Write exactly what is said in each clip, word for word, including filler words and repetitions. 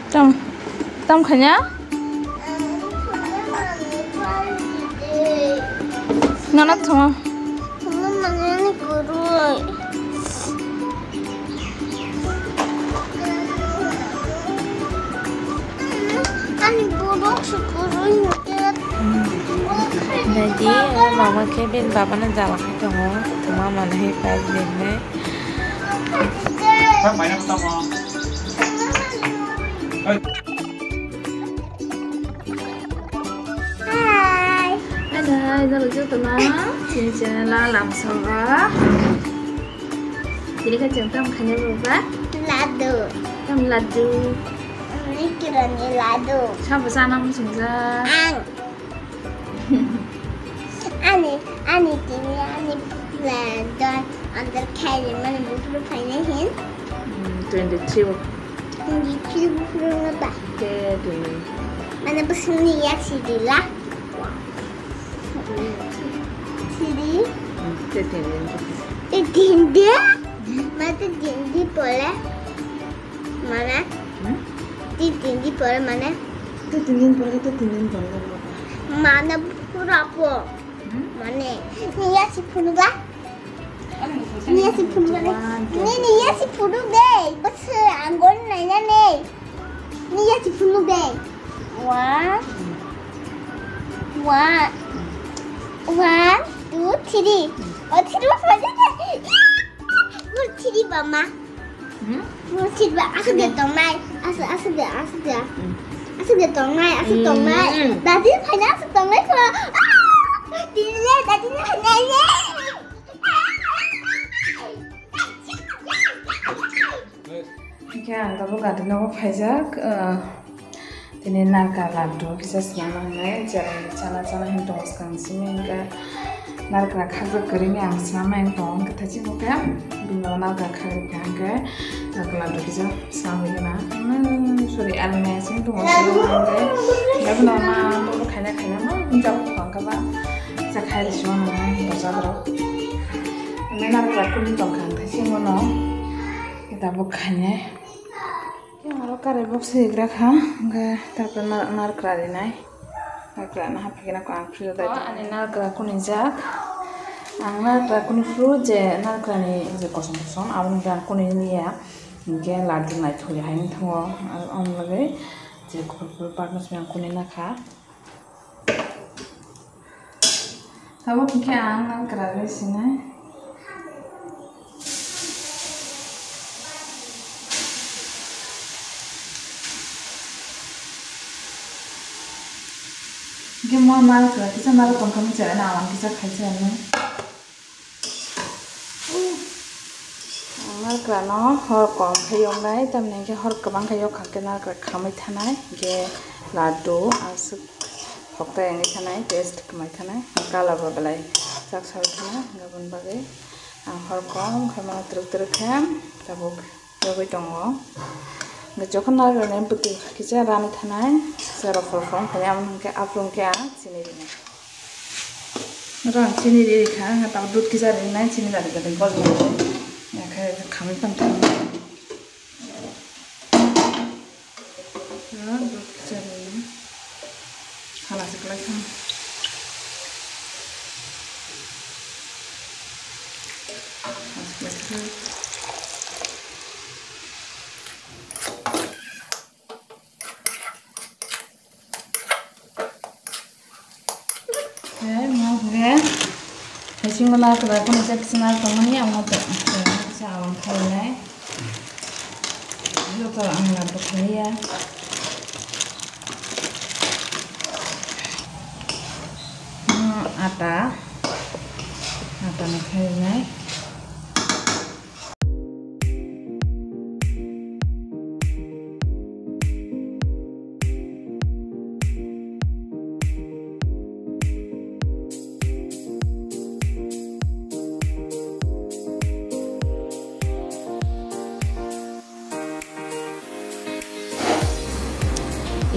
Tam, tam khanya? Nana thuma. Ani borok se kwrwi hwnkhe. Naidi, mama khe bini babano jala khai tongo, mama no hepai bini. Hi. Hello, hello, jotono. Chini channel o lamsogo. Tini khe chwng tamo khaina baba? Laddu. Tam laddu. Ni kirani laddu. Sabo chana muchungjak. Ang. Ani, ani tini, ani laddu. Andar khairi mani bufru khaina hin. Hmm, twenty-three. Twenty-three bufru na ba. Ke twenty. Mana bufru ni ya si di la. Sidi. Hmm, te twenty. Te twenty. Ma te twenty pore. Mana? Hmm? Te twenty pore mana? Te twenty pore, te twenty pore. Mana pura po. Hmm? Mane. Ni ya si phunu ba? Ni ya si phunu ba? Ni, ni ya si phunu be. Bas angol nai na ne. Ni ya si phunu be. One. One. One, two, three. Oh, three, four, five, six. Four, three, mama. Hmm? Four, three, ba. Asuk de tongnai. Asuk, asuk de, asuk de. Hmm. Asuk de tongnai, asuk tongnai. Hmm. Dadi, phaina asuk tongnai, pha. Ah! Dile, dadi, phaina, le. Hwnkhe ang tabuk gari nogo phaijak, ah, tini narikal laddu kisa swnamna hwnwi, chwrai chana chana hwn tongo swkang simi, hwnkhe narikal khakjak kwrwini ang swnamna hwn tongo, hwnkhe thaising hwnkhe bini ulo narikal khakjak kha, hwnkhe narikal laddu kisa swnamwi gana, hmm, sorry, almaya simi tongo, hwnkhe, hwnkhe bono ma bono khaina khaina ma hwnjak tongkha ba, kisa khai rwsio nwngnai bojagrok, hwnwi narikal kuni tongkha ang thaising bono. Tabuk khainai. Aro karai box se gra kha, hwnkhe tarpore nar-, narikra rinai. Narikra no haphaikhe no ang freeze o dai. Ani narikra kunijak. Ang narikra kuni phuru je narikra ni je kosom kosom, aboni hwnkhe ang kuni liya. Hwnkhe laddu naithok hai wng thango. Aro omo bagwi je kuphur kuphur part no se ang kuni nakha. Tabuk hwnkhe ang narikra ri sinai. Hwnkhe mo narikra kisa narwk tongkha, mui chaya na, ang kisa khai chaya nai. Ang narikra no hor kom khe yoknai, tamni hwnkhe hor kwbang khe yok kha khe narikra khamwi thanai, hwnkhe laddu aswk hoktai wngwi thanai, taste kwmai thanai, colour bo belai chak sawi thanai, hwnkhe aboni bagwi ang hor kom khe mano twrwk twrwk khe tabuk yogwi tongo. Hwnkhe jokhon narikra ni bwtwi kisa rani thanai, sero phor phor wngkha, aboni hwnkhe aphuru hwnkhe ang chini rinai. Oro ang chini ri rikha, hwnkhe tabuk dudh kisa rinai, chini dadi dadi gol rinai. Hwnkhe khamwi tongthok. Oro dudh kisa rinai. Hala se kwlai kha. Hala se kwlai kha. Hwnkhe, bisingo narikra kunu jak sina tongmani, amo kisa awang khainai. Joto ang laddu khaiya. Hmm, ata. Ata no khainai.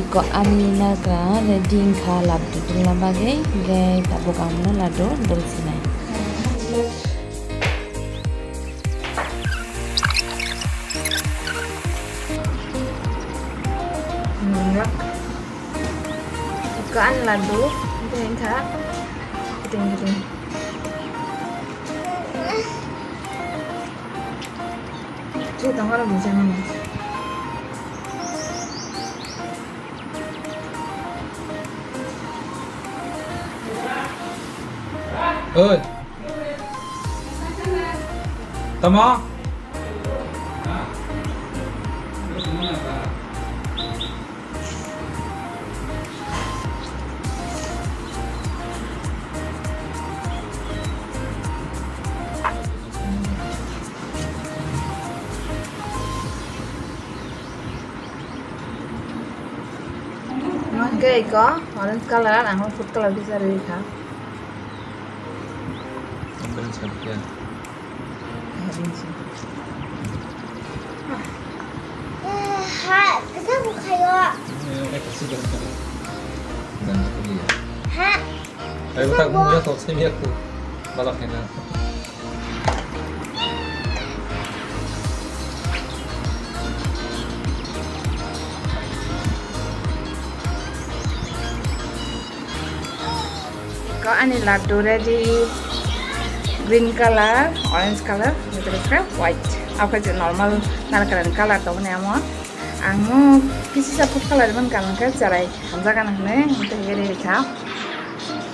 Iko ani narikra ready wngkha laddu dulna bagwi, hwnkhe tabuk ang bono laddu dul sinai. Nunglak. Iko ani laddu. Ito hingkha. Kiting kiting. Cik tongkha rok bujang nang. Oi. Tamo? Hwnkhe iko orange colour, ang food colour kisa rwi kha. Orange colour. Ha, kisa bukhayo. Ha. Ayo tak buya tok semiya ku. Balak kena. Ko ani laddu ready, green colour, orange colour, white. Apa je normal nal colour colour to ne amo. Ang mo kisi sa food colour man kan ke charai hamjagan hne, mute hege re kha.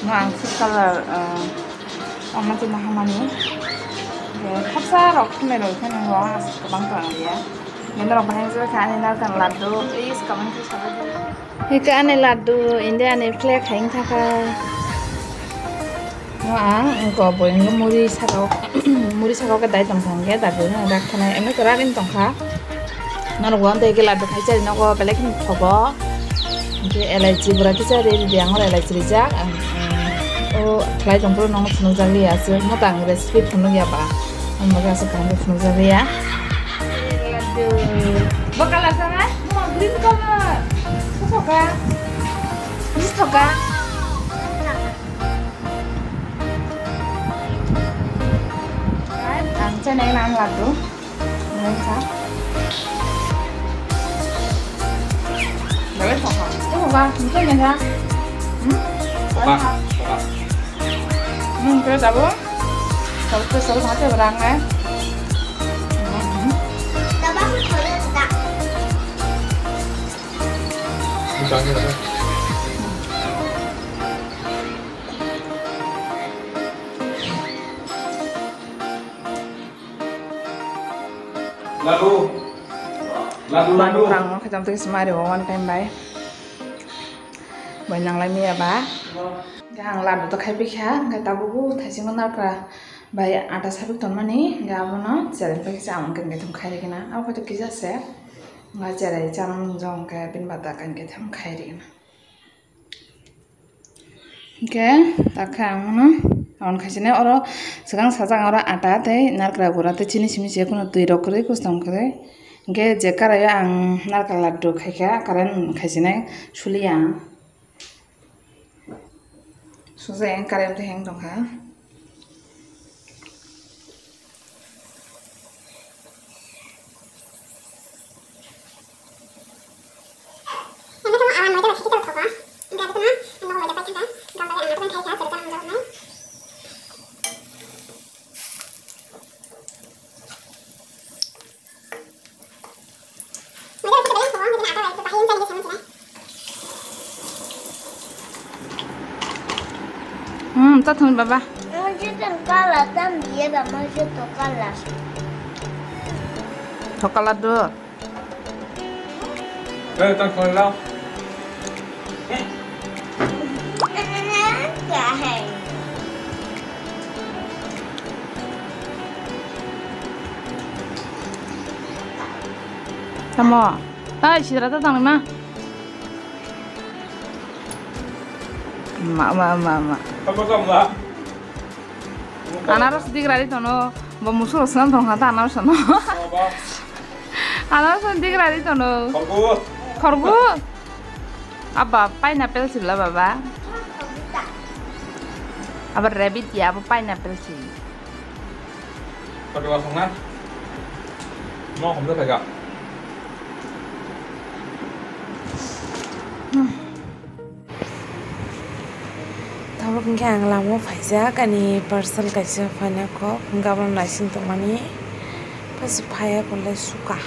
Mo ang food colour, eh, Ang mati mahamani. Khapsa rok khumai rok khe nang rong aswk kwbang tong ya. Nini rok bahai jora kha ani narwkni laddu. Please comment khe sabai di. Hika ani laddu, India ni flag hai wngkha kha. Mo ang wngkha bo wngkha muri saka o, muri saka o khe dai tong thang khe laddu no rak thanai emno kwrak wng tong kha. Norok bo amtwi khe laddu khai chari nogo belai kheno thogo. Hwnkhe elaichi bwra kisa riri di, ang oro elaichi rijak. Ang, ang, o khlai tong phuru nono phunukjak liya aswk. Mo tang recipe phunuk ya ba. Ang bagwi aswk kaham khe phunukjak liya. Bo colour sanai? Mo green colour. Bo thoka. Bo thoka. Ang chenai nang laddu. Nang kha. Dabai thokha. Thokha, nukha nang kha. Hmm? Thokha, thokha. Hmm, kaya dabu. Sal ke sal mate berang eh. Hmm. Dabai thokha. Bang ya. Ladu. Ladu, ladu. Ang khe tong twi se mari o one time bai. Bai nang lai miya ba. Ang ladu to khai pi kha, ang khe tabuk thaising narkra bai ata sabik ton mani, ang abono chereng pai khe ang khe thum khai ri kena. Ang khe to kisa se. Ang chereng cham jong khe bin bata kan khe thum khai ri kena. Hwnkhe, takhe ang mano, ang khaisine oro swkang sajak oro ata tei narkra gura tei chini simi se kheno twi rok kwrwi kwcham kwrwi. Hwnkhe je karaio ang narkra laddu khaikha, current khaisine suliya ang. Sujai ang current tei heng tongkha. Hmm, ta thon baba. Musi tong kala tam biye ba musi to kala. To kala do. Eh, ta thon la. Tamo. Ai, sidra ta tang ma. Ma, ma, ma, ma. Apa kamu, Mbak? Anaros digrari tono, bo musulo swnam tong kha ta anaros no. Apa? Anaros digrari tono. Khorgo. Khorgo. Abba, pineapple sibla baba. Abo rabbit ya, abo pineapple si. Kadu asong na? No, hom da pega. Hingke ang lama o phaijak, ani parcel kaisa phaina kok, hingke abono naising tongmani, paisa phaiya kolai suka.